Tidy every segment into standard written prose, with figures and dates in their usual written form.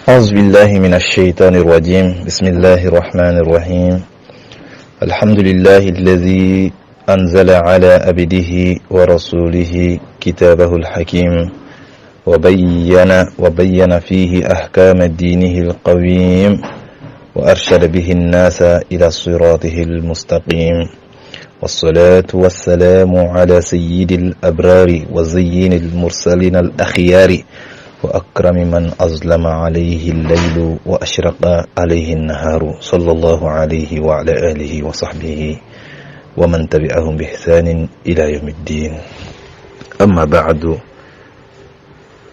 أعوذ بالله من الشيطان الرجيم. بسم الله الرحمن الرحيم. الحمد لله الذي أنزل على عبده ورسوله كتابه الحكيم وبين فيه أحكام دينه القويم وأرشد به الناس إلى صراطه المستقيم، والصلاة والسلام على سيد الأبرار وزين المرسلين الأخيار وأكرم من أظلم عليه الليل وأشرق عليه النهار، صلى الله عليه وعلى آله وصحبه ومن تبعهم بإحسان إلى يوم الدين. أما بعد،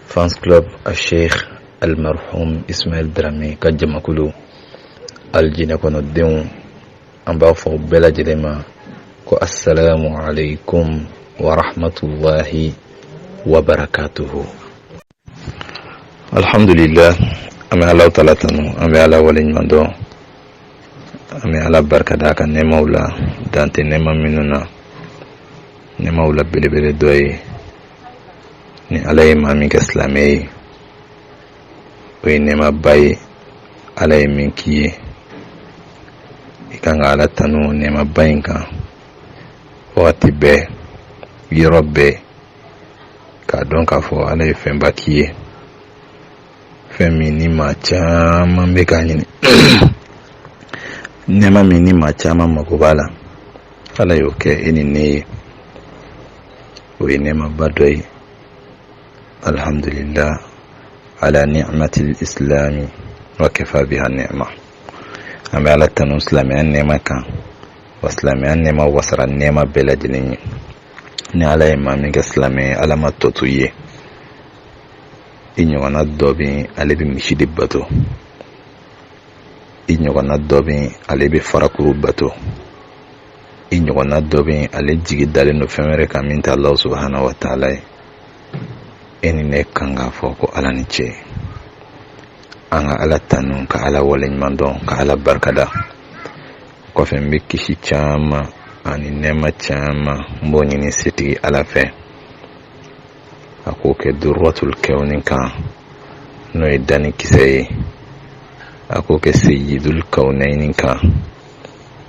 fans club الشيخ المرحوم إسماعيل درامي ka jamakulu, aljinɛ kɔnɔdenw, an b'a fɔ bɛɛ lajɛlen ma ko assalamu alaikum wa rahmatullahi wa barakatuhu. Alhamdulillah, an bɛ Alahu Taala tanu, an bɛ Ala waleɲuman dɔn, an bɛ Ala barika da a ka nɛɛmaw la, dan tɛ nɛɛma minnu na. Nɛɛmaw la belebele dɔ ye ni Ala ye maa min kɛ silamɛ ye, o ye nɛɛmaba ye. Ala ye min k'i ye, i kan ka Ala tanu nɛɛmaba in kan wagati bɛɛ, yɔrɔ bɛɛ, k'a dɔn k'a fɔ Ala ye fɛnba k'i ye, fɛn min ni maa caman bɛ k'a ɲini, nɛɛma min ni maa caman mago b'a la, Ala y'o kɛ e ni ne ye, o ye nɛɛmaba dɔ ye. Alhamdulillah ala ni'matil islami wa kafa biha ni'ma. An bɛ Ala tanu silamɛya nɛɛma kan, wa silamɛya nɛɛma wasara nɛɛma bɛɛ lajɛlen ye. Ni Ala ye maa min kɛ silamɛ ye, Ala ma tɔ to i ye. I ɲɔgɔnna dɔ bɛ yen, ale bɛ misi de bato. I ɲɔgɔnna dɔ bɛ yen, ale bɛ farakuru bato. I ɲɔgɔnna dɔ bɛ yen, ale jigi dalen don fɛn wɛrɛ kan min tɛ Alahu subahana wa taala ye. E ni ne kan k'a fɔ ko Ala ni ce. An ka Ala tanu, ka Ala waleɲuman dɔn, ka Ala barikada. Kɔfɛ, n bɛ kisi caman ani nɛɛma caman n b'o ɲini setigi Ala fɛ, a k'o kɛ durratul kawni kan, n'o ye danni kisɛ ye, a k'o kɛ seyyidul kawnayni kan,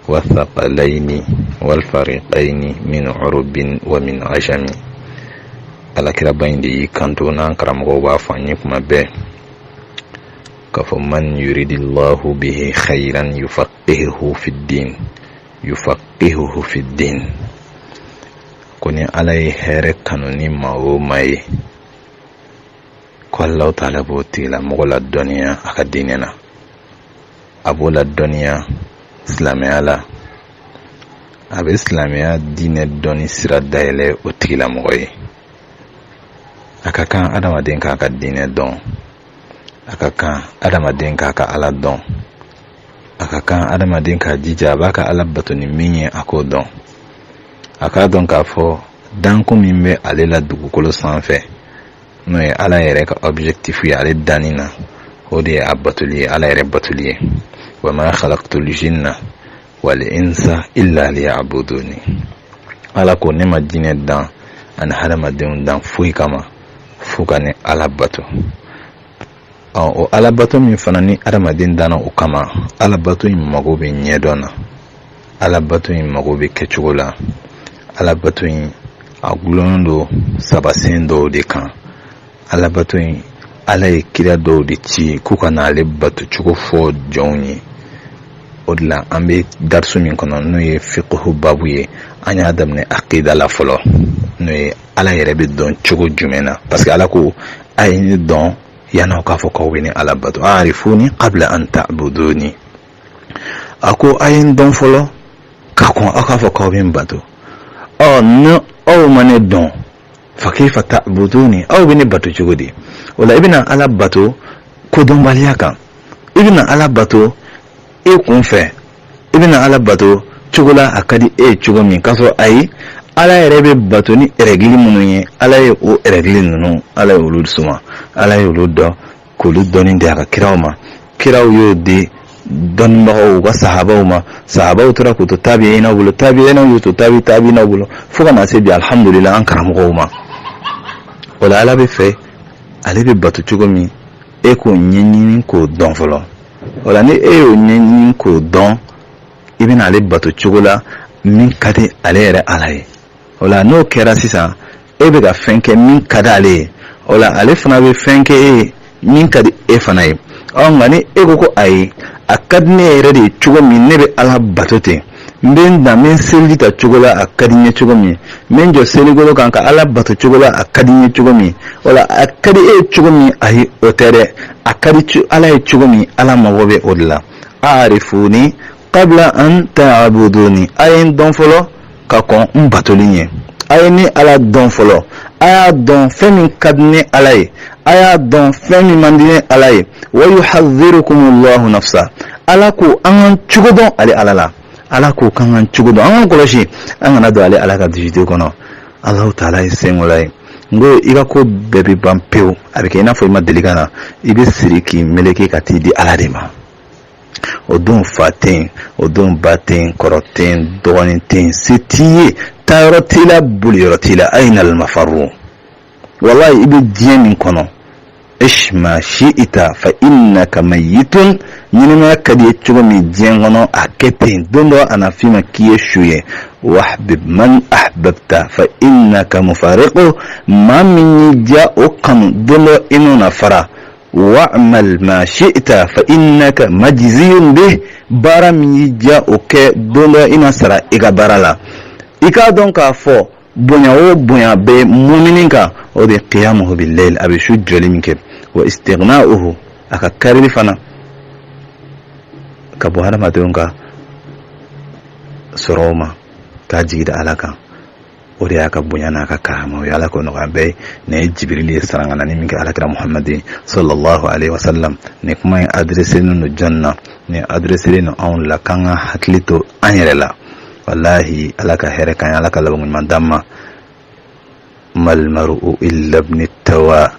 wathaqalayni walfariqayni min urubin wa min ajami. Alakiraba in de y'i kanto, n'an karamɔgɔw b'a fɔ an ye kuma bɛɛ k'a fɔ: man yuridillahu bihi khayran yufaqihuhu fi ddin, yufaqihuhu fi ddin. Ko ni Ala ye hɛrɛ kanu ni maa o maa ye, ko Alahu Taala b'o tigilamɔgɔ la dɔnniya a ka diinɛ na, a b'o la dɔnniya silamɛya la, a bɛ silamɛya diinɛ dɔnni sira dayɛlɛ o tigilamɔgɔ ye. A ka kan adamaden k'a ka diinɛ dɔn, a ka kan adamaden k'a ka Ala dɔn, a ka kan adamaden k'a jija a b'a ka Ala bato ni min ye, a k'o dɔn, a k'a dɔn k'a fɔ danko min bɛ ale la dugukolo sanfɛ, n'o ye Ala yɛrɛ ka objectif ye ale danni na, o de ye a batoli ye, Ala yɛrɛ batoli ye. Wa ma khalaqtul jinna wal insa illa liya'buduni. Ala ko ne ma jinɛ dan ani hadamadenw dan foyi kama fo ka ne Ala bato. O Ala bato min fana ni adamaden danna o kama, Ala bato in mago bɛ ɲɛdɔn na, Ala bato in mago bɛ kɛcogo la. Ala bato in, a gulonnen don sabasen dɔw de kan. Ala bato in, Ala ye kira dɔw de ci k'u ka na ale bato cogo fɔ jɔnw ye. O de la, an bɛ darisu min kɔnɔ, n'o ye fiqhu babu ye, an y'a daminɛ akida la fɔlɔ, n'o ye Ala yɛrɛ bɛ dɔn cogo jumɛn na, parce que Ala ko a ye ne dɔn yan'aw k'a fɔ k'aw bɛ ne Ala bato. Arifuni qabla an ta'buduni. A ko a ye n dɔn fɔlɔ ka kɔn aw k'a fɔ k'aw bɛ n bato. Ɔ, ni aw ma ne dɔn, fa kayfa ta'buduni, aw bɛ ne bato cogo di? O la, i bɛna Ala bato kodɔnbaliya kan, i bɛna Ala bato e kun fɛ, i bɛna Ala bato cogo la a ka di e ye cogo min, k'a sɔrɔ ayi, Ala yɛrɛ bɛ bato ni règle minnu ye, Ala ye o règle ninnu, Ala ye olu suma, Ala ye olu dɔn k'olu dɔnni di a ka kiraw ma. Kiraw y'o di dɔnnibagaw, u ka sahabaw ma. Sahabaw tora k'u to tabi'inaw bolo, tabi'inaw y'u to tabi tabi'inaw bolo, fo ka na se bi, alhamdulillah, an karamɔgɔw ma. O la, Ala bɛ fɛ ale bɛ bato cogo min. E k'o ɲɛɲini k'o dɔn fɔlɔ. O la, ni e y'o ɲɛɲini k'o dɔn, i bɛna ale bato cogo la min ka di ale yɛrɛ Ala ye. O la, n'o kɛra sisan, e bɛ ka fɛn kɛ min ka di ale ye. O la, ale fana bɛ fɛn kɛ e ye min ka di e fana ye. Ɔ, nka ni e ko ko ayi, a ka di ne yɛrɛ de ye cogo min, ne bɛ Ala bato ten, n bɛ n dan, n bɛ n seliji ta cogo la a ka di n ye cogo min, n bɛ n jɔ selikolo kan ka Ala bato cogo la a ka di n ye cogo min. O la, a ka di e ye cogo min, ayi, o tɛ dɛ. A ka di Ala ye cogo min, Ala mago bɛ o de la. Arifuni qabla an ta'buduni, a ye n dɔn fɔlɔ ka kɔn n batoli ɲɛ. A ye ne Ala dɔn fɔlɔ, a y'a dɔn fɛn min ka di ne Ala ye, a y'a dɔn fɛn min man di ne Ala ye. Wa yuhadhirukumullahu nafsa, Ala ko an k'an cogo dɔn ale Ala la. Ala ko k'an k'an cogo dɔn, an k'an kɔlɔsi, an kana don ale Ala ka dusute kɔnɔ. Alahu taala ye senkola ye. N ko i ka ko bɛɛ bɛ ban pewu, a bɛ kɛ i n'a fɔ i ma deli ka na. I bɛ siri k'i meleke ka t'i di Ala de ma. O don fa tɛ yen, o don ba tɛ yen, kɔrɔ tɛ yen, dɔgɔnin tɛ yen, se t'i ye, taayɔrɔ t'i la, boliyɔrɔ t'i la. Ayina almafaru? Walayi, i bɛ diɲɛ min kɔnɔ, ish ma shi'ita fa innaka mayyitun. Ɲɛnamaya ka di ye cogo min diɲɛ kɔnɔ, a kɛ ten. Don dɔ a na f'i ma k'i ye su ye. Wahbib man ahbabta fa innaka mufariqu, maa min y'i diya o kanu, don dɔ i n'o na fara. Wa'mal ma shi'ta fa innaka majziyun bih, baara min y'i diya o kɛ, don dɔ i na sara i ka baara la. I k'a dɔn k'a fɔ bonya o bonya bɛ mumini kan, o de qiyamuhu bil-layl, a bɛ su jɔli min kɛ, wa istighna'uhu, a ka karili fana ka bɔ hadamadenw ka sɔrɔw ma, k'a jigi da Ala kan, o de y'a ka bonya n'a ka karama. O ye Ala k'o nɔgɔya bɛɛ ye. Nin ye Jibirili ye sarankanani min kɛ alakira Muhamadi sallallahu alaihi wasallam. Nin kuma in adresselen don jɔn na? Nin adresselen don anw la, k'an ka hakili to an yɛrɛ la. Walahi, Ala ka hɛrɛ k'an ye, Ala ka labanko ɲuman d'an ma. Mal mar'u illa ibn tawa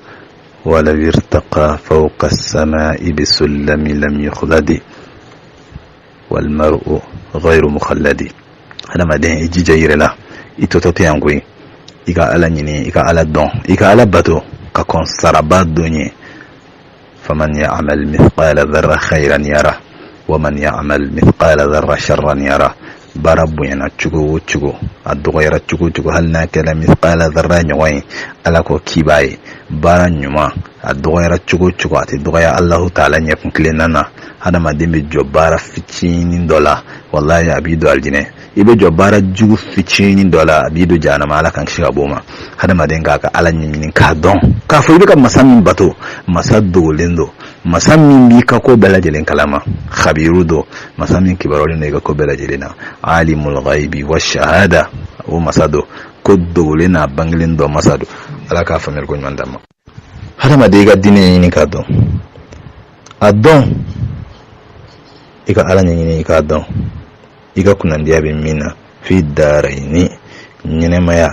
walaw irtaqa fawqa as-sama'i bisullami lam yukhladi wal mar'u ghayru mukhalladi. Hadamaden, i jija i yɛrɛ la, i tɔtɔ tɛ yan koyi. I ka Ala ɲini, i ka Ala dɔn, i ka Ala bato ka kɔn saraba don ye. Faman ya'mal mithqala dharra khayran yara wa man ya'mal mithqala dharra sharran yara. Baara bonyana cogo o cogo, a dɔgɔyara cogo o cogo, hali n'a kɛra mithqala dharra ɲɔgɔn ye, Ala ko k'i b'a ye. Baara ɲuman, a dɔgɔyara cogo o cogo, a tɛ dɔgɔya Alahu taala ɲɛkun kelenna na. Hadamaden bɛ jɔ baara fitinin dɔ la, walahi, a b'i don alijinɛ. I bɛ jɔ baara jugu fitinin dɔ la, a b'i don jahanama. Ala k'an kisi ka bɔ o ma. Hadamaden k'a ka Ala ɲɛɲini k'a dɔn k'a fɔ i bɛ ka masa min bato, masa dogolen don, masa min b'i ka ko bɛɛ lajɛlen kalama, khabiru don, masa min kibaruyalen don i ka ko bɛɛ lajɛlen na, alimul ghaibi wa shahada, o masa don, ko dogolen n'a bangelen dɔn masa don. Ala k'a faamuyali ko ɲuman d'an ma. Hadamaden, i ka diinɛ ɲini k'a dɔn, a dɔn, i ka Ala ɲɛɲini i k'a dɔn i ka kunnandiya bɛ min na fi darayini, ɲɛnɛmaya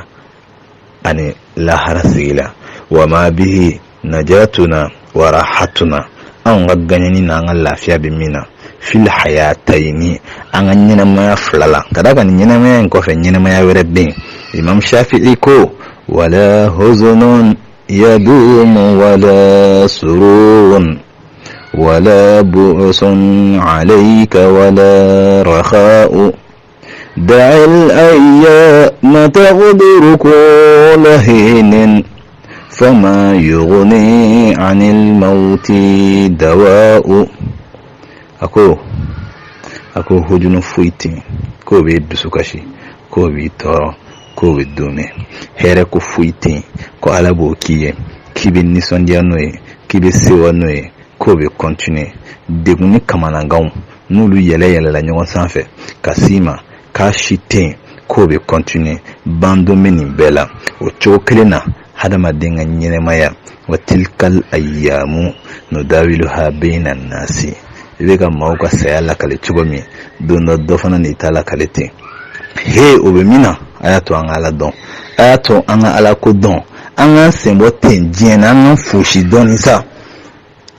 ani lahara sigi la. Wa ma bihi najatuna wa rahatuna, anw ka gaɲɛni n'an ka lafiya bɛ min na, fil hayatayini, an ka ɲɛnɛmaya fila la, ka d'a kan nin ɲɛnɛmaya in kɔfɛ ɲɛnɛmaya wɛrɛ bɛ yen. Imam Shafi'i ko wala huzunun yadumu wala sururun wala bu'sun alayka wala rakha'u دع الأيام تغدر كل حين فما يغني عن الموت دواء. A ko hujunu foyi tɛ yen k'o b'i dusu kasi, k'o b'i tɔɔrɔ, k'o bɛ duumɛ. Hɛrɛ ko foyi tɛ yen ko Ala b'o k'i ye k'i bɛ nisɔndiya n'o ye, k'i bɛ sewa n'o ye, k'o bɛ continuer. Degun ni kamanaganw, n'olu yɛlɛ yɛlɛla ɲɔgɔn sanfɛ ka s'i ma, k'a si tɛ yen k'o bɛ continuer. Bandon bɛ nin bɛɛ la. O cogo kelen na, hadamaden ka ɲɛnɛmaya, wa tilkal ayyamu nudawiluha bayna nasi, i bɛ ka maaw ka saya lakale cogo min, don dɔ dɔ fana n'i ta lakale ten. He, o bɛ min na, a y'a to an ka Ala dɔn, a y'a to an ka Ala ko dɔn, an k'an sen bɔ ten diɲɛ na, an k'an fosi dɔɔni sa,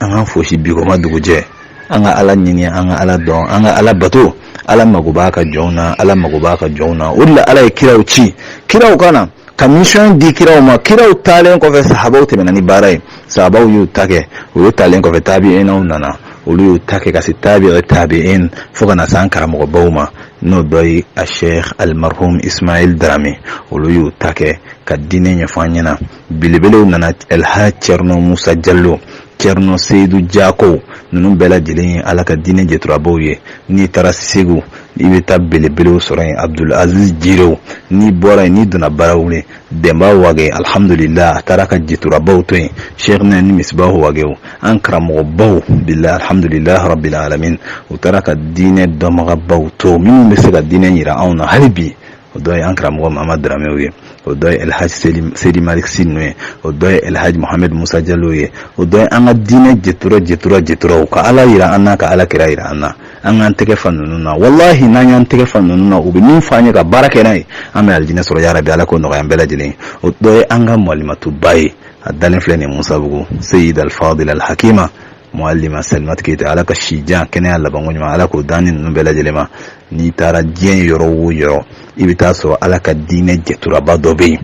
an k'an fosi bi ko ma dugujɛ, an ka Ala ɲini, an ka Ala dɔn, an ka Ala bato. Ala mago b'a ka jɔnw na, Ala mago b'a ka jɔnw na. O de la Ala ye kiraw ci, kiraw ka na ka mission di kiraw ma. Kiraw taalen kɔfɛ, sahabaw tɛmɛna ni baara ye, sahabaw y'u ta kɛ. Olu taalen kɔfɛ, tabi'inaw nana, olu y'u ta kɛ ka se tabi'i tabi'in fo ka na se an karamɔgɔbaw ma, n'o dɔ ye a Sheikh almarhum Ismail Darame. Olu y'u ta kɛ ka diinɛ ɲɛfɔ an ɲɛna. Belebelew nana, Elhaj Cɛrino Musa Jalo, Cɛrino Seyidu Jako, ninnu bɛɛ lajɛlen ye Ala ka diinɛ jɛturabaw ye. N'i taara Segu, i bɛ taa belebelew sɔrɔ yen, Abdul Aziz Jirew. N'i bɔra yen, n'i donna Barawuli, Denba Wage, alhamdulillah, a taara ka jɛturabaw to yen, Sheikh ni Misbahu Wagew, an karamɔgɔbaw, bilahi, alhamdulillah rabbil alamin, u taara ka diinɛ dɔnbagabaw to minnu bɛ se ka diinɛ yira anw na hali bi. O dɔ ye an karamɔgɔ Mamad Daramew ye, o dɔ ye Elhaj Seydi Malik Si ninnu ye, o dɔ ye Elhaj Mohamed Musa Jalo ye, o dɔ ye an ka diinɛ jɛtura jɛtura jɛturaw, ka Ala yira an na, ka Ala kira yira an na. An k'an tɛgɛ fa ninnu na. Walahi, n'an y'an tɛgɛ fa ninnu na, u bɛ min fɔ an ye ka baara kɛ n'a ye, an bɛ alijinɛ sɔrɔ. Yarabi, Ala k'o nɔgɔya an bɛɛ lajɛlen ye. O dɔ ye an ka malimatuba ye, a dalen filɛ nin Musabugu, Seyid Alfadil Alhakima Mualima Salimatu Keyita. Ala ka si jan, kɛnɛya labanko ɲuman, Ala k'o d'an ni ninnu bɛɛ lajɛlen ma. N'i taara diɲɛ yɔrɔ o yɔrɔ, i bɛ taa sɔrɔ Ala ka diinɛ jɛturaba dɔ bɛ yen.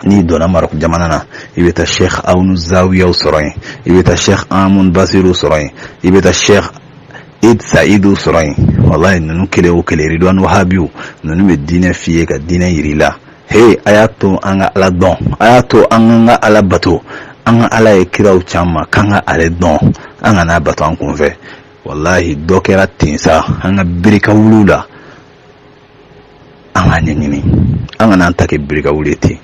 N'i donna Marɔku jamana na, i bɛ taa Sheikh Awunu Zawiyaw sɔrɔ yen, i bɛ taa Sheikh Amun Basiru sɔrɔ yen, i bɛ taa Sheikh Id Saidu sɔrɔ yen. Walahi, ninnu kelen o kelen, Ridwan Wahabiw ninnu bɛ diinɛ f'i ye, ka diinɛ yir'i la. He, a y'a to an ka Ala dɔn, a y'a to an ka Ala bato. An ka Ala ye kiraw caman k'an ka ale dɔn, an ka n'a bato an kunfɛ. Walahi, dɔ kɛra ten sa. An ka bereka wulu la, an ka ɲɛɲini, an kana an ta kɛ bereka wulu ye ten.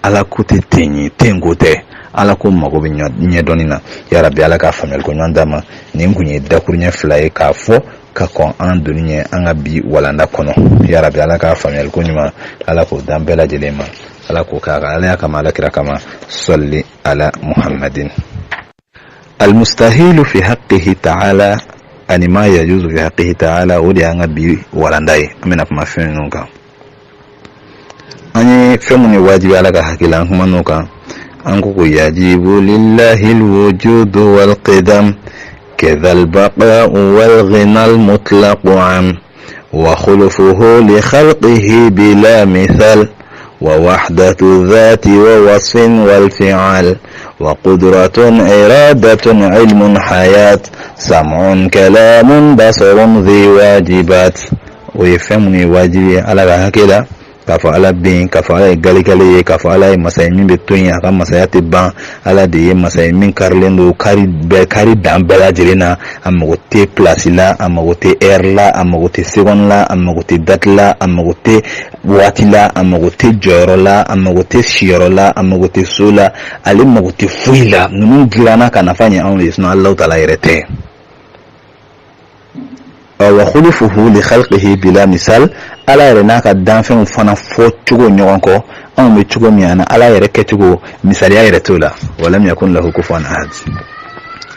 Ala ko tɛ ten ye, ten ko tɛ. Ala ko mago bɛ ɲɛdɔnni na. Yarabi, Ala k'a faamuyali ko ɲuman d'an ma. Nin kun ye dakuruɲɛ 2 ye k'a fɔ ka kɔn an donni ɲɛ an ka bi walanda kɔnɔ. Yarabi, Ala k'a faamuyali ko ɲuman, Ala k'o d'an bɛɛ lajɛlen ma. Ala k'o k'a ka Alaya kama, Ala kira kama. Sɔli ala Muhammadin. Almustahilu fi haqqihi ta'ala ani ma yajuzu fi haqqihi ta'ala, o de y'an ka bi walanda ye. An bɛna kuma fɛn ninnu kan. An ye fɛn mun ye wajibi Ala ka hakɛ la, an kuma n'o kan. An ko ko yajibu lillahi alwujudu walqidam kadha albaqa'u walghina almutlaqu am wa khulufuhu li khalqihi bila mithal wa wahdatu dhati wa wasfin wal fi'al wa qudratun iradatun ilmun hayat sam'un kalamun basarun dhi wajibat. O ye fɛn minnu ye wajibi ye Ala ka hakɛ la, k'a fɔ Ala bɛ yen, k'a fɔ Ala ye galikale ye, k'a fɔ Ala ye masa ye min bɛ to yen, a ka masaya tɛ ban. Ala de ye masa ye min karilen don kari bɛɛ, kari dan bɛɛ lajɛlen na. A mago tɛ pilasi la, a mago tɛ ɛri la, a mago tɛ seconde la, a mago tɛ date la, a mago tɛ waati la, a mago tɛ jɔyɔrɔ la, a mago tɛ siyɔrɔ la, a mago tɛ so la, ale mago tɛ foyi la. Ninnu dilanna ka nafa ɲɛ anw de ye, sinon Alahu taala yɛrɛ tɛ. Wa khulufuhu li khalqihi bila misal, Ala yɛrɛ n'a ka danfɛnw fana fɔ cogo ɲɔgɔn kɔ, anw bɛ cogo min na, Ala yɛrɛ kɛcogo misaliya yɛrɛ t'o la. Walam yakun lahu kufuwan ahad.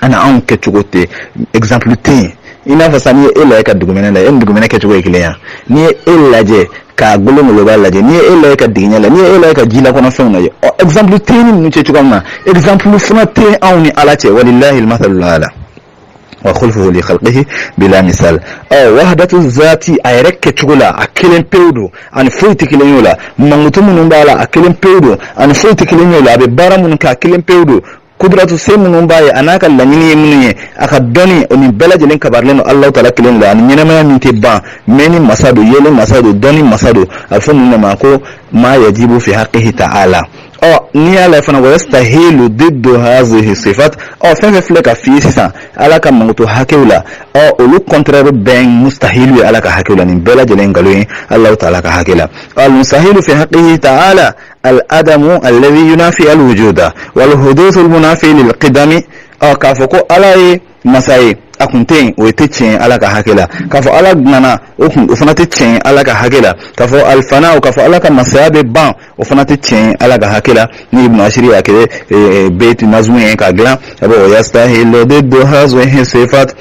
Ana anw kɛcogo tɛ, exemple tɛ yen. I n'a fɔ sisan, n'i ye e lajɛ ka dugumɛnɛ lajɛ, e ni dugumɛnɛ kɛcogo ye kelen ye. N'i ye e lajɛ ka golongoloba lajɛ, n'i ye e lajɛ ka digiɲɛ lajɛ, n'i ye e lajɛ ka jilakɔnɔfɛnw lajɛ, ɔ exemple tɛ ni ninnu cɛ cogoya min na, exemple fana tɛ anw ni Ala cɛ. Walillahi almathalul ala. Wa khulfuhu li khalqihi bila misal. Ɔ wahdatu zati, a yɛrɛ kɛcogo la, a kelen pewu don, ani foyi tɛ kelen y'o la. Mankutu minnu b'a la, a kelen pewu don, ani foyi tɛ kelen y'o la. A bɛ baara minnu kɛ, a kelen pewu don. Kudratu, se minnu b'a ye, a n'a ka laɲini ye minnu ye, a ka dɔnni, o nin bɛɛ lajɛlen kabarilen don Alahu taala kelen de la. Ani ɲɛnamaya min tɛ ban, mɛnni masa don, yelen masa don, dɔnni masa don. A bɛ fɔ ninnu de ma ko ma yajibu fi haqqihi ta'ala. Ɔ n'i y'a lajɛ fana, wa yastahilu diddu hazihi sifat. Ɔ fɛn fɛn filɛ ka f'i ye sisan Ala ka mankutu hakɛw la, ɔ olu contraire bɛɛ mustahilu ye Ala ka hakɛw la. Nin bɛɛ lajɛlen nkalon ye Alahu taala ka hakɛ la. Al mustahilu fi haqqihi ta'ala al adamu alladhi yunafi al wujuda wal huduthu al munafi lil qidami. Ɔ k'a fɔ ko Ala ye masa ye, a kun tɛ yen, o tɛ tiɲɛ Ala ka hakɛ la. K'a fɔ Ala nana, o kun, o fana tɛ tiɲɛ Ala ka hakɛ la. K'a fɔ alifana, k'a fɔ Ala ka masaya bɛ ban, o fana tɛ tiɲɛ Ala ka hakɛ la. Ni Ibn Ashiri y'a kɛ beyiti nazumu ye k'a dilan, a bɛ wa yastahilu diddu hazihi sifat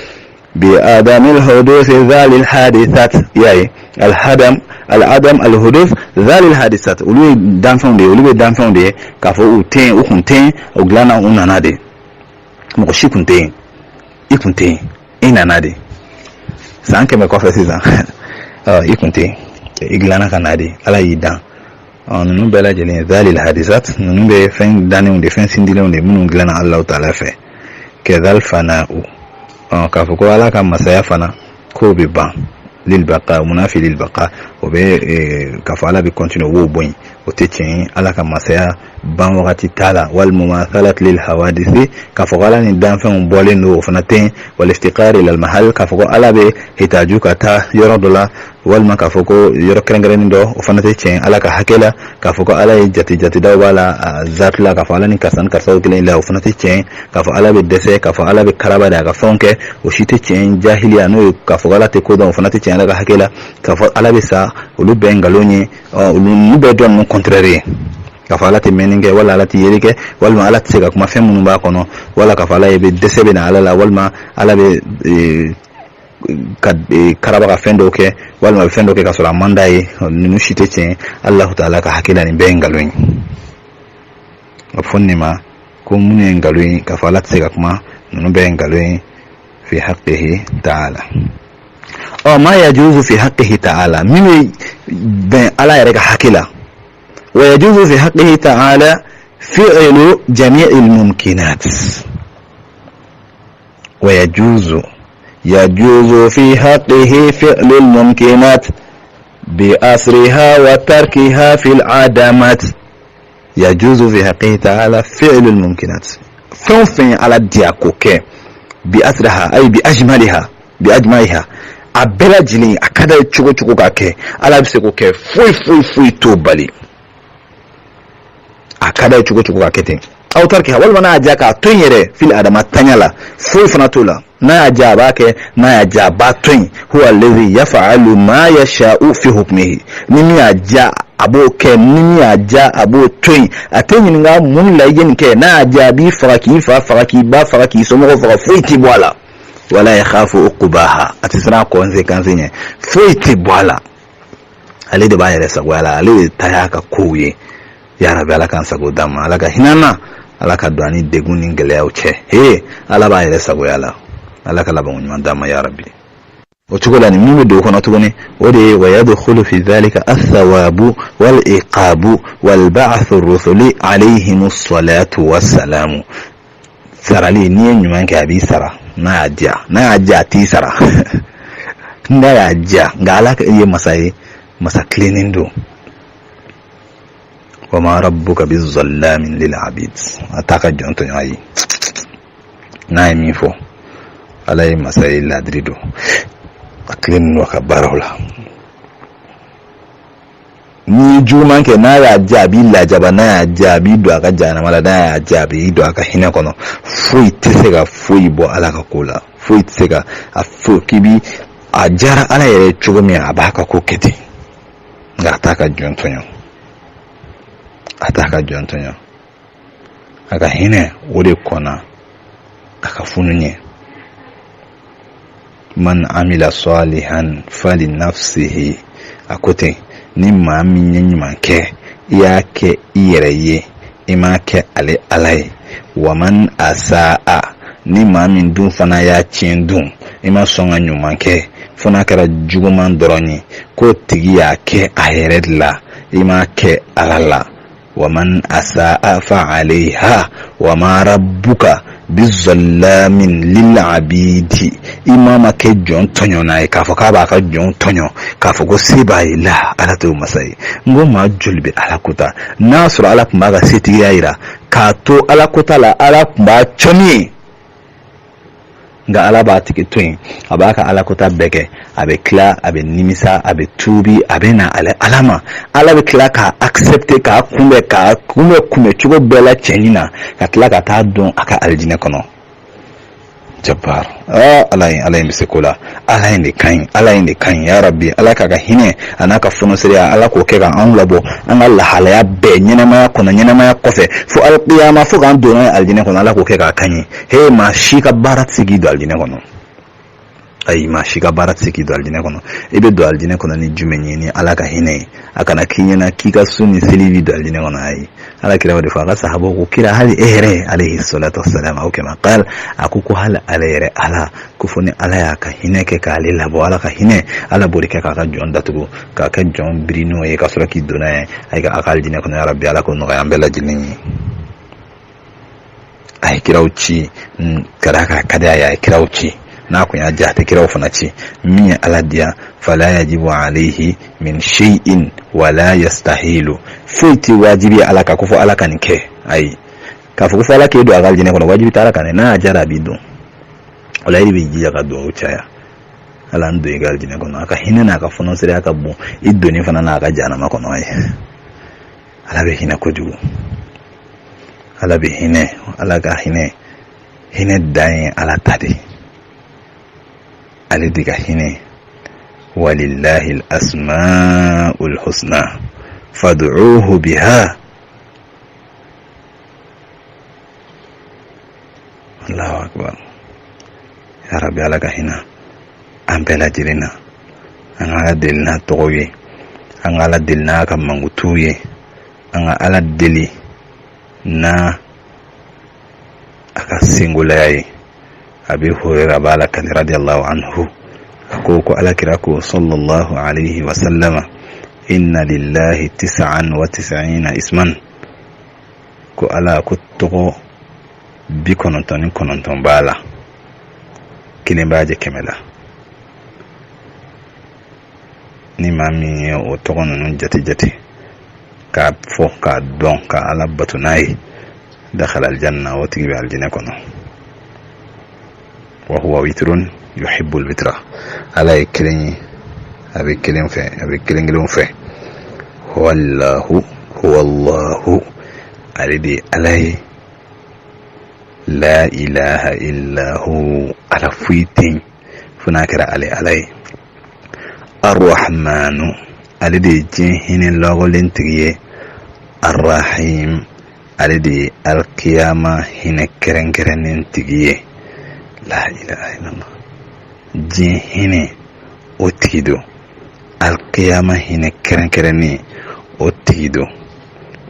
bi adamil huduthi dhalil hadithat. I y'a ye, alhadam, aladam, alhuduth, dhalil hadithat, olu ye danfɛnw de ye, olu bɛ danfɛnw de ye. K'a fɔ u tɛ yen, u kun tɛ yen, u dilanna, u nana de. Mɔgɔ si kun tɛ yen, i kun tɛ yen, i nana de. San 100 kɔfɛ sisan, i kun tɛ yen, i dilanna ka na de, Ala y'i dan. Ninnu bɛɛ lajɛlen, dhalil hadisat, ninnu bɛ fɛn dannenw de, fɛn sindilenw de minnu dilanna Alahu taala fɛ. Kadhal fana'u, k'a fɔ ko Ala ka masaya fana k'o bɛ ban, lilbaqa munafi lilbaqa, o bɛ k'a fɔ Ala bɛ continuer, o b'o bɔ yen, o tɛ tiɲɛ ye. Ala ka masaya ban wagati t'a la. Wal mumathalat lil hawadisi, k'a fɔ ko Ala ni danfɛnw bɔlen don, o fana tɛ yen. Wal iftiqar ila al mahal, k'a fɔ ko Ala bɛ hitaju ka taa yɔrɔ dɔ la, walima k'a fɔ ko yɔrɔ kɛrɛnkɛrɛnnen dɔ, o fana tɛ tiɲɛ Ala ka hakɛ la. K'a fɔ ko Ala ye jate jatedaw b'a la zati la, k'a fɔ Ala ni karisa ni karisaw kelen la, o fana tɛ tiɲɛ. K'a fɔ Ala bɛ dɛsɛ, k'a fɔ Ala bɛ karaba de a ka fɛnw kɛ, o si tɛ tiɲɛ. Jahiliya, n'o ye k'a fɔ ko Ala tɛ ko dɔn, o fana tɛ tiɲɛ Ala ka hakɛ la. K'a fɔ Ala bɛ sa, olu bɛɛ nkalon ye. Olu ninnu bɛɛ dɔn ninnu contraire ye. K'a fɔ Ala tɛ mɛnni kɛ, wala Ala tɛ yeli kɛ, walima Ala tɛ se ka kuma fɛn minnu b'a kɔnɔ, wala k'a fɔ Ala ye bɛ dɛsɛ bɛ na Ala la, walima Ala bɛ ka karaba ka fɛn dɔw kɛ, walima a bɛ fɛn dɔw kɛ ka sɔrɔ a man d'a ye, ninnu si tɛ tiɲɛ Alahu taala ka hakɛ la. Nin bɛɛ ye nkalon ye. A bɛ fɔ nin ma ko minnu ye nkalon ye, k'a fɔ Ala tɛ se ka kuma, ninnu bɛɛ ye nkalon ye fi haqqihi taala. Ɔ, ma yajuzu fi haqqihi taala, min bɛ bɛn Ala yɛrɛ ka hakɛ la. Wa yajuzu fi haqqihi taala fi'lu jami'il mumkinat. Wa yajuzu yajuzu fi haqqihi fi'lu al-mumkinat bi asriha wa tarkiha fil adamat. Yajuzu fi haqqihi ta'ala fi'lu al-mumkinat, fɛn o fɛn ye Ala diya k'o kɛ, bi asriha ay bi ajmaliha bi ajmaiha, a bɛɛ lajɛlen a ka d'a ye cogo cogo k'a kɛ, Ala bɛ se k'o kɛ, foyi foyi foyi t'o bali. A ka d'a ye cogo cogo k'a kɛ ten, aw tarkiha, walima n'a y'a diya k'a to yen yɛrɛ, fil adama tanya la, foyi fana t'o la. N'a y'a diya a b'a kɛ, n'a y'a diya a b'a to yen. Huwa allazi yaf'alu ma yasha'u fi hukmihi, ni min y'a diya a b'o kɛ, ni min y'a diya a b'o to yen. A tɛ ɲininka mun la i ye nin kɛ. N'a y'a diya a b'i faga, k'i fa faga, k'i ba faga, k'i somɔgɔw faga, foyi tɛ bɔ a la. Wala yakhafu uqbaha, a tɛ siran a conséquence ɲɛ, foyi tɛ bɔ a la. Ale de b'a yɛrɛ sagoya la, ale de ta y'a ka kow ye. Ya rabi, Ala k'an sago d'an ma, Ala ka hinɛ an na, Ala ka don an ni degun ni gɛlɛyaw cɛ. He, Ala b'a yɛrɛ sagoya la, Ala ka labanko ɲuman d'an ma, ya rabi. O cogo la, nin min bɛ don o kɔnɔ tuguni, o de ye wa yadkhulu fi dhalika athawabu wal iqabu wal ba'thu rusuli alayhimu salatu wassalamu. Sarali, n'i ye ɲuman kɛ a b'i sara n'a y'a diya, n'a y'a diya a t'i sara, n'a y'a diya. Nka Ala ye masa ye, masa tilennen don. Wa ma rabbuka bizallamin lil abid, a t'a ka jɔn tɔɲɔ. Ayi, n'a ye min fɔ, Ala ye masa ye, ladiri don, a tilennen don a ka baaraw la. N'i ye juguman kɛ, n'a y'a diya a b'i lajaba, n'a y'a diya a b'i don a ka jahanama la, n'a y'a diya a b'i don a ka hinɛ kɔnɔ. Foyi tɛ se ka foyi bɔ Ala ka ko la, foyi tɛ se ka a fo k'i bi a diyara Ala yɛrɛ cogo min, a b'a ka ko kɛ ten. Nka a t'a ka jɔn tɔɲɔ, a t'a ka jɔn tɔɲɔ. A ka hinɛ o de kɔnna a ka funu ɲɛ. Man amila salihan fali nafsihi, a ko ten, ni maa min ye ɲuman kɛ, i y'a kɛ i yɛrɛ ye, i m'a kɛ ale Ala ye. Wa man asaa, ni maa min dun fana y'a tiɲɛ dun, i ma sɔn ka ɲuman kɛ fo n'a kɛra juguman dɔrɔn ye, k'o tigi y'a kɛ a yɛrɛ de la, i m'a kɛ Ala la. Wa man asaa fa alayha wa ma rabbuka bizallamin lil abidi, i ma ma kɛ jɔn tɔɲɔna ye k'a fɔ k'a b'a ka jɔn tɔɲɔ, k'a fɔ ko se b'a ye la, Ala t'o masa ye. N ko maa joli bɛ Ala kota? N'a sɔrɔ Ala tun b'a ka setigiya yira k'a to Ala kota la, Ala tun b'a cɔni ye. Nka Ala b'a tigi to yen, a b'a ka Ala kota bɛɛ kɛ, a bɛ tila a bɛ nimisa, a bɛ tuubi, a bɛ na ale Ala ma. Ala bɛ tila k'a accepter, k'a kunbɛn, k'a kunbɛn kunbɛn cogo bɛɛ la cɛɲi na, ka tila ka taa don a ka alijinɛ kɔnɔ. Jabbar, ah, Ala in, Ala in bɛ se ko la, Ala in de ka ɲi, Ala in de ka ɲi. Ya rabi, Ala k'a ka hinɛ a n'a ka fɔnɔsereya, Ala k'o kɛ ka anw labɔ an ka lahalaya bɛɛ, ɲɛnamaya kɔnɔ, ɲɛnamaya kɔfɛ, fo alikiyama, fo k'an don n'a ye alijinɛ kɔnɔ. Ala k'o kɛ k'a ka ɲi. He, maa si ka baara tɛ se k'i don alijinɛ kɔnɔ. Ayi, maa si ka baara tɛ se k'i don alijinɛ kɔnɔ. I bɛ don alijinɛ kɔnɔ ni jumɛn ye? Ni Ala ka hinɛ ye. A kana k'i ɲɛna k'i ka sun ni seli b'i don alijinɛ kɔnɔ. Ayi, Ala kira o de fɔ a ka sahabaw ko, kira hali e yɛrɛ alayhi salatu wassalam, aw kama qal, a ko ko hali ale yɛrɛ, Ala ko fo ni Ala y'a ka hinɛ kɛ k'ale labɔ. Ala ka hinɛ, Ala b'o de kɛ k'a ka jɔn datugu, k'a kɛ jɔn biri n'o ye, ka sɔrɔ k'i don n'a ye a ka alijinɛ kɔnɔ. Ya rabbi, Ala k'o nɔgɔya an bɛɛ lajɛlen ye. A ye kiraw ci ka d'a kan a ka di a ye, a ye kiraw ci. N'a kun y'a diya, a tɛ kiraw fana ci. Min ye Ala diya, fala yajibu alayhi min shay'in wala yastahilu, foyi tɛ wajibi ye Ala kan ko fo Ala ka nin kɛ. Ayi, k'a fɔ ko fo Ala k'e don a ka alijinɛ kɔnɔ, wajibi tɛ Ala kan dɛ. N'a y'a jara, a b'i don o la. E de b'i jija ka dugawu caya: Ala, n don i ka alijinɛ kɔnɔ. A ka hinɛ n'a ka fɔnɔsireya ka bon i donni fana n'a ka jahanama kɔnɔ ye. Ala bɛ hinɛ kojugu, Ala bɛ hinɛ, Ala ka hinɛ, hinɛ dan ye Ala ta de, ale de ka hinɛ. Walillahi al-asma'ul husna fad'uhu biha. Allahu akbar. Ya Rabbi, Ala ka hinɛ an bɛɛ lajɛlen na. An ka Ala deli n'a tɔgɔw ye, an ka Ala deli n'a ka mankutuw ye, an ka Ala deli n'a a ka sengolaya ye. Abi Hurera b'a lakali radiyallahu anhu, a ko ko Ala kira ko sallallahu alayhi wa sallama: inna lillahi tis'an wa tis'ina isman, ko Ala ko tɔgɔ 99 b'a la, kelen b'a jɛ 100 la. Ni maa min ye o tɔgɔ ninnu jate jate k'a fɔ k'a dɔn ka Ala bato n'a ye, dakhala aljanna, o tigi bɛ alijinɛ kɔnɔ. Wa huwa witrun yuhibbul witra, Ala ye kelen ye, a bɛ kelen fɛ, a bɛ kelen kelenw fɛ. Huwallahu, huwallahu, ale de ye Ala ye. La ilaha illa hu, Ala foyi tɛ yen fo n'a kɛra ale Ala ye. Arrahmanu, ale de ye diɲɛ hinɛ lɔgɔlen tigi ye. Arrahim, ale de ye alkiyama hinɛ kɛrɛnkɛrɛnnen tigi ye. La ilaha illallah, diɲɛ hinɛ o tigi don, alkiyama hinɛ kɛrɛnkɛrɛnnen o tigi don.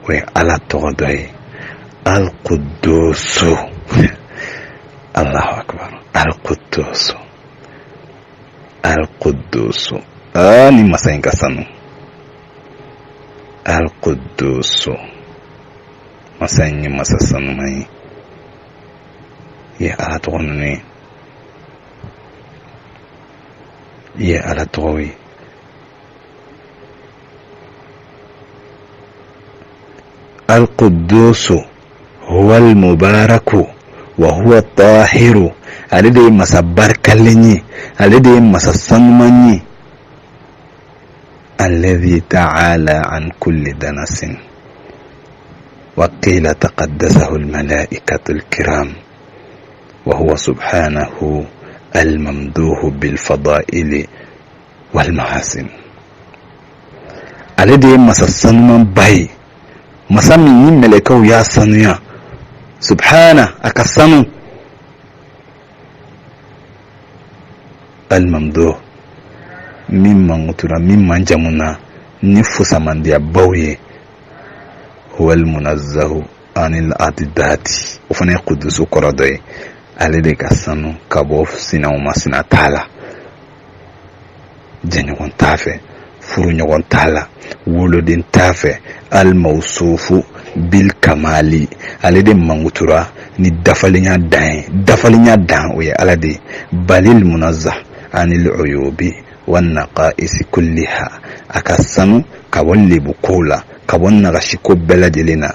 O ye Ala tɔgɔ dɔ ye, alkudusu. Allahu akbar, alkudusu, alkudusu. Aa, ni masa in ka sanu. Alkudusu, masa in ye masa sanuman ye. I ye Ala tɔgɔ ninnu ye, i ye Ala tɔgɔw ye. Alkudusu huwa almubaraku wa huwa tahiru, ale de ye masa barikalen ye, ale de ye masa sanuman ye. Alladhi ta'ala an kulli danasin wa qila taqaddasahu almalaikatu alkiram wa huwa subhanahu almamduhu bilfadaili walmahasin. Ale de ye masa sanumanba ye, masa min ni mɛlɛkɛw y'a sanuya. Subhana, a ka sanu. Almamduh, min mankutura, min manjamuna ni fusamandiyabaw ye. Huwa almunazzahu anil adidati, o fana ye kudusu kɔrɔ dɔ ye. Ale de ka sanu ka bɔ sinaw ma, sina t'a la, jɛɲɔgɔn t'a fɛ, furuɲɔgɔn t'a la, woloden t'a fɛ. Almawsufu bil kamali, ale de mankutura ni dafalenya dan ye, dafalenya dan o ye Ala de ye. Balil munazzah anil uyubi wan naqaisi kulliha, a ka sanu ka bɔ lebu kow la, ka bɔ nagasi ko bɛɛ lajɛlen na.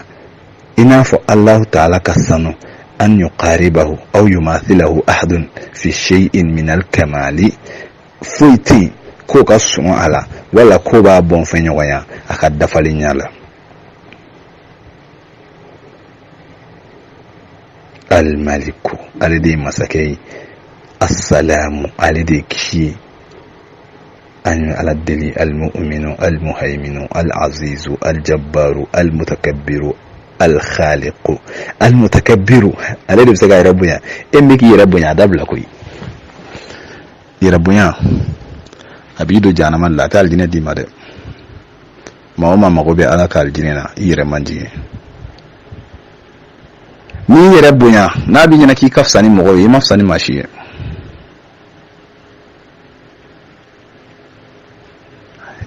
I n'a fɔ Allahu taala ka sanu, an yuqaribahu aw yumathilahu ahadun fi shay'in min al-kamali, foyi tɛ yen k'o ka surun a la wala k'o b'a bɔnfɛn ɲɔgɔnya a ka dafalenya la. Almaliku, ale de ye masakɛ ye. Assalamu, ale de ye kisi ye. An ye Ala deli. Almu'minu, almuhaiminu, alazizu, aljabbaru, almutakabbiru, alkhaliqu, almutakabbiru, ale de bɛ se k'a yɛrɛ bonya. E min k'i yɛrɛ bonya, a dabila koyi. Yɛrɛ bonya a b'i don jahanama la, a tɛ alijinɛ d'i ma dɛ. Maa o maa mago bɛ Ala ka alijinɛ na, i yɛrɛ majigin. N'i yɛrɛ bonya, n'a b'i ɲɛna k'i ka fisa ni mɔgɔw ye, i ma fisa ni maa si ye.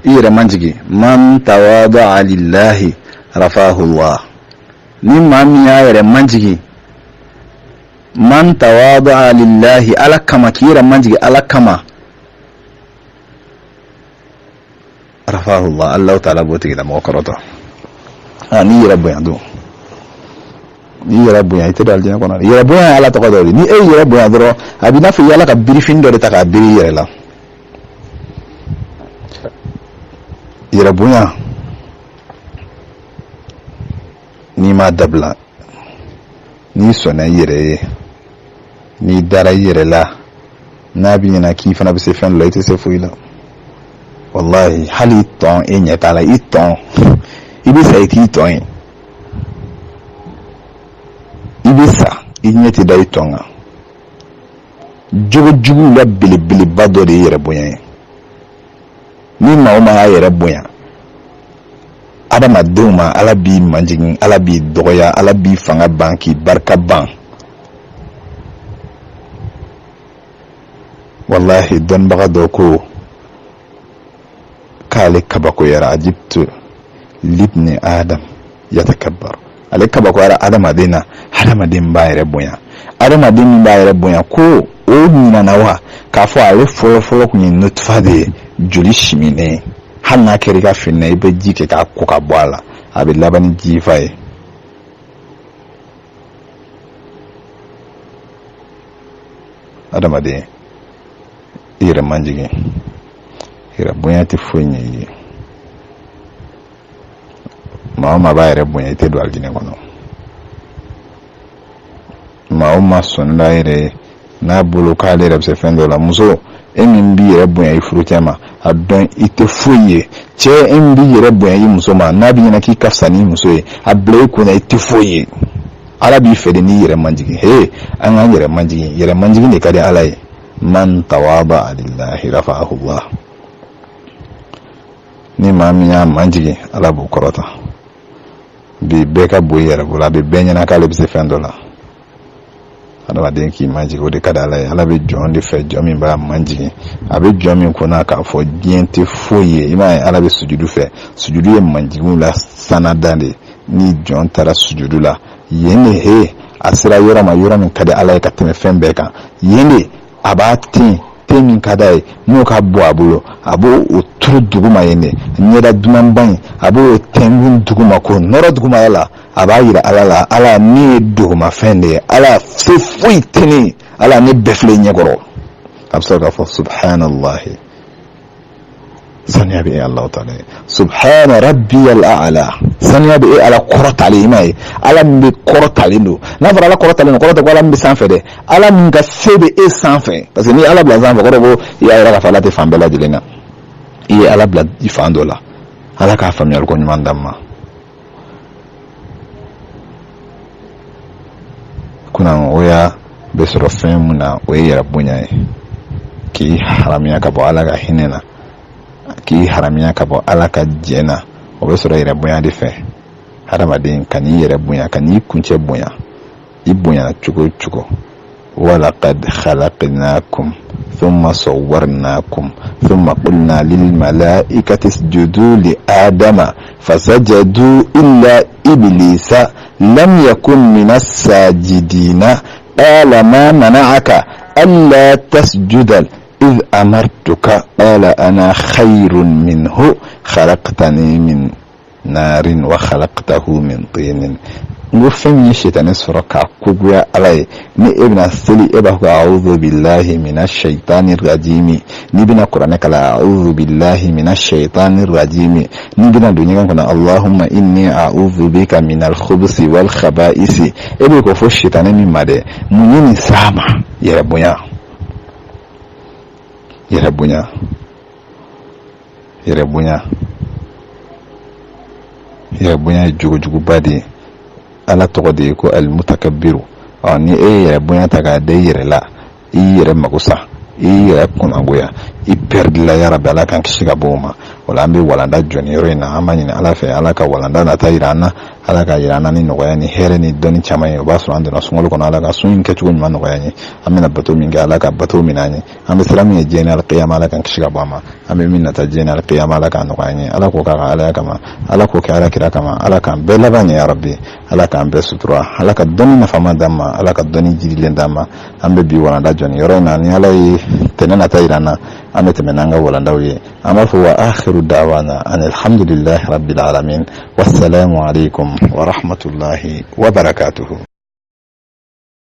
I yɛrɛ majigin. Man tawada'a lillahi rafahu Allah, ni maa min y'a yɛrɛ majigin Man tawada'a lillahi, ala kama, k'i yɛrɛ majigin ala kama, rafa'ahullah, Allahu ta'ala b'o tigilamɔgɔ kɔrɔtɔ. A n'i yɛrɛ bonya dun, n'i yɛrɛ bonya, i tɛ don alijinɛ kɔnɔ. Yɛrɛ bonya ye ala tɔgɔ dɔ de. Ni e yɛrɛ bonya dɔrɔn, a b'i n'a fɔ i y'ala ka birifini dɔ de ta k'a biri i yɛrɛ la. Yɛrɛ bonya, n'i m'a dabila, n'i sɔnna i yɛrɛ ye, n'i dara i yɛrɛ la, n'a b'i ɲɛna k'i fana bɛ se fɛn dɔ la, i tɛ se foyi la. Walahi, hali i tɔn, e ɲɛ t'a la, i tɔn, i bɛ sa i t'i tɔn ye. I bɛ sa, i ɲɛ tɛ da i tɔn kan. Jogo juguw la belebeleba dɔ de ye yɛrɛ bonya ye. Ni maa o maa y'a yɛrɛ bonya adamadenw ma, ala b'i majigin, ala b'i dɔgɔya, ala b'i fanga ban, k'i barika ban. Walahi, dɔnnibaga dɔ ko k'ale kabakoyara, ajibtu libni adam yatakabbar, ale kabakoyara adamaden na, adamaden b'a yɛrɛ bonya, adamaden min b'a yɛrɛ bonya, ko o ɲinana wa k'a fɔ ale fɔlɔfɔlɔ tun ye nutfa de ye, joli siminen. Hali n'a kɛra i ka fini na, i bɛ ji kɛ k'a ko ka bɔ a la, a bɛ laban ni jifa ye. Adamaden, i yɛrɛ majigin. Yɛrɛ bonya tɛ foyi ɲɛ i ye. Maa o maa b'a yɛrɛ bonya, i tɛ don alijinɛ kɔnɔ. Maa o maa sɔnna a yɛrɛ ye, n'a bolo k'ale yɛrɛ bɛ se fɛn dɔ la, muso, e min b'i yɛrɛ bonya i furucɛ ma, a dɔn i tɛ foyi ye. Cɛ, e min b'i yɛrɛ bonya i muso ma, n'a b'i ɲɛna k'i ka fisa n'i muso ye, a bila i kunna, i tɛ foyi ye. Ala b'i fɛ de n'i yɛrɛ majigin. He, an k'an yɛrɛ majigin. Yɛrɛ majigin de ka di ala ye. Man tawaba lillahi rafa'ahu Allah. Ni maa min y'a majigin, ala b'o kɔrɔta. Bi bɛɛ ka bon i yɛrɛ bolo, a bɛ bɛɛ ɲɛna k'ale bɛ se fɛn dɔ la. Adamaden k'i majigin, o de ka di ala ye. Ala bɛ jɔn de fɛ, jɔn min b'a majigin. A bɛ jɔn min kunna k'a fɔ diɲɛ tɛ foyi ye. I m'a ye, ala bɛ sujudu fɛ. Sujudu ye majiginw la sannadan de ye. Ni jɔn taara sujudu la yen de, he, a sera yɔrɔ ma, yɔrɔ min ka di ala ye ka tɛmɛ fɛn bɛɛ kan, yen de a b'a ten ten min ka d'a ye, n'o ka bon a bolo, a b'o o turu duguma yen de. Ɲɛda dumanba in, a b'o tɛnkun duguma k'o nɔrɔ dugumala la. A b'a yira ala la: ala, ne ye dugumafɛn de ye, ala, se foyi tɛ ne, ala, ne bɛɛ filɛ ɲɛkɔrɔ. A bɛ sɔrɔ k'a fɔ: subhanallahi, saniya bɛ e Alahu taala ye, subhana rabbiyal a'la, saniya bɛ e ala kɔrɔtalen. I m'a ye, ala min bɛ kɔrɔtalen don. N'a fɔra ala kɔrɔtalen don, kɔrɔ tɛ ko ala min bɛ sanfɛ dɛ, ala min ka se bɛ e sanfɛ. Parce que n'i ye ala bila sanfɛ, kɔrɔ ko i y'a yira k'a fɔ ala tɛ fan bɛɛ lajɛlen na, i ye ala bila i fan dɔ la. Ala k'a faamuyali ko ɲuman d'an ma. Kunnagoya bɛ sɔrɔ fɛn mun na, o ye yɛrɛ bonya ye, k'i haramiya ka bɔ ala ka hinɛ na, k'i haramiya ka bɔ ala ka jɛ na. O bɛ sɔrɔ yɛrɛ bonya de fɛ. Hadamaden, kan'i yɛrɛ bonya, kan'i kuncɛ bonya. I bonyana cogo o cogo, walaqad khalaqnakum thumma sawwarnakum thumma qulna lil malaikati isjudu li adama fasajadu illa iblisa lam yakun minas sajidina qala ma mana'aka alla tasjuda idh amartuka qala ana khayrun minhu khalaqtani min narin wa khalaqtahu min tinin. N ko fɛn min ye sitanɛ sɔrɔ k'a kogoya ala ye, ni e bɛna seli, e b'a fɔ a'udhu billahi minash shaitani rajimi. N'i bɛna kuranɛ kalan, a'udhu billahi minash shaitani rajimi. N'i bɛna don ɲɛgɛn kɔnɔ, allahumma inni a'udhu bika minal khubusi wal khaba'isi. E bɛ k'o fɔ sitanɛ min ma dɛ, mun ye nin s'a ma? Yɛrɛ bonya, yɛrɛ bonya, yɛrɛ bonya. Yɛrɛ bonya ye jogojuguba de ye. Ala tɔgɔ de ye ko alimutakabiru. Ɔ, ni e ye yɛrɛ bonya ta k'a da i yɛrɛ la, i yɛrɛ mago sa, i yɛrɛ kunnagoya, i pɛridila. Yarabi, ala k'an kisi ka bɔ o ma. O la an bɛ walanda jɔ nin yɔrɔ in na. An b'a ɲini Ala fɛ, Ala ka walanda nata yira an na, Ala ka yira an na ni nɔgɔya ni hɛrɛ ni dɔnni caman ye. O b'a sɔrɔ an donna sunkalo kɔnɔ. Ala ka sun in kɛcogo ɲuman nɔgɔya an ye. An bɛna bato min kɛ, Ala ka bato minɛ an ye. An bɛ siran min ye diɲɛ ni alikiyama, Ala k'an kisi ka bɔ a ma. An bɛ min nata diɲɛ ni alikiyama, Ala k'a nɔgɔya an ye. Ala k'o k'a ka Alaya kama, Ala k'o kɛ Ala kira kama. Ala k'an bɛɛ laban ɲɛ yarabi. Ala k'an bɛɛ sutura. Ala ka dɔnni nafama d'an ma. Ala ka dɔnni jirilen d'an ma. An bɛ bi walanda jɔ nin yɔrɔ in na. Ni Ala ye tɛnɛ nata yira an na, an bɛ tɛmɛ n'an ka walandaw ye. An b'a fɔ wa akhiru dawana an alhamdulillahi rabbil alamin, wassalamu alaikum wa rahmatullahi wa barakatuhu.